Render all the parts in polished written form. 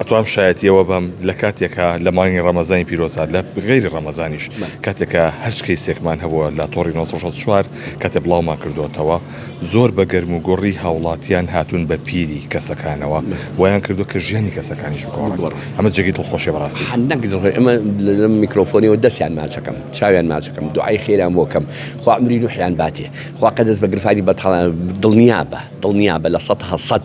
ئەتوام شایەتی ئەوە بەم لە کاتێکا لە مانگی ڕەمەزانی پیرۆزا لە غەیری ڕەمەزانیش کاتێکا هەرچ کەیسێکمان هەبووە لە تۆڕی 964 کاتێ بڵاومان کردووەتەوە زۆر بە گەرم و گوڕی هاوڵاتیان هاتوون بە پیری کەسەکانەوە وایان کردووە کە ژیانی کەسەکانیش بگۆڕن ئەمە جێگەی دڵخۆشیە بەڕاستی. نەک دڵخۆشی ئێمە لەم میکرۆفۆنەوە دەستیان ماچەکەم چاویان ماچەکەم دوعای خێریان بۆ کەم خوا عومری نوحیان باتێ خوا قەدەس بە گرفانی بەتاڵیان دڵنیابە دڵنیابە 100%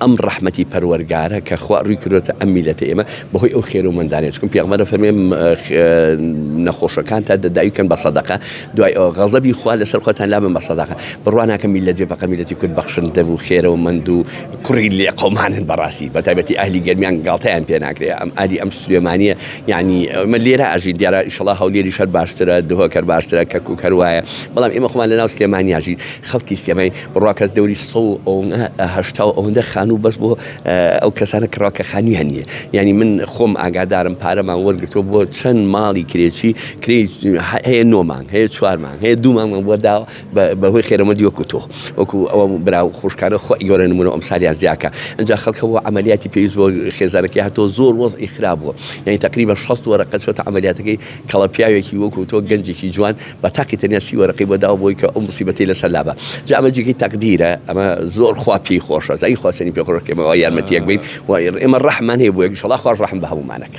ئەم ڕەحمەتی پەروەرگارە کە خوا ڕووی کردۆتە ئەم میلەتە ئێمە بەهۆی ئەو خێر و مەندانەیە چکم پێغمەرە فەرمێ نەخۆشەکان تا دەداوی کەن بە سەدەقە دوای ئەوە غەزەبی خوا لەسەر خۆتان لابن بە سەدەقە بڕوا ناکەم میلەت بێ بەقە میلەتی کورد بەخشندە و خێرە و مەند و کوڕی لێ قەومانن بەڕاستی بە تایبەتی ئەهلی گەرمیان گاڵتەیان پێ ناکرێ ئەم ئالی ئەم سلێمانیە یعنی ئەمە لێرە ئەژین دیارە ئیشەڵا هەولێریش هەر باشترە دهۆک هەر باشترە کەرکوک هەر وایە بەڵام ئێمە خۆمان لەناو سلێمانیا ژین خەڵکی سلێمانی بڕوا کەس دەوری سە و هەشتا و ئەوەندە خانوو بەس بۆ ئەو کەسانە کڕاوە کە خانوویان نییە یعنی من خۆم ئاگادارم پارەمان وەرگرتووە بۆ چەند ماڵی کرێچی کرێ هەیە نۆ مانگ هەیە چوار مانگ هەیە دوو مانگمان بۆ داوە بەهۆی خێرەمەندی وەکو تۆ وەکو ئەوە برا و خوشکانە خۆ گەورە نمونە ئەم سالیان زیاکە ئەجا خەڵکە بۆ عملیاتی پێویست بۆ خێزانەکەی هاتۆ زۆر وەزعی خراپ بووە یعنی تقریبا 60 وەرەقە چۆتە عملیاتەکەی کەڵە پیاوێکی وەکو تۆ گەنجێکی جوان بە تاقی تەنیا سی وەرەقەی بۆ داوە بۆی کە ئەو موسیبەتەی لەسەر لابا جا ئەمە جێگەی تەقدیرە ئەمە زۆر خوا پێی خۆشە زانی خوا چەنی پێ خۆشە کە ئێمە وا یارمەتیەک بین و ئێمە ڕەحمان هەیە بۆ یەک ئیشەڵا خواش ڕەحم بە هەموومانەکە.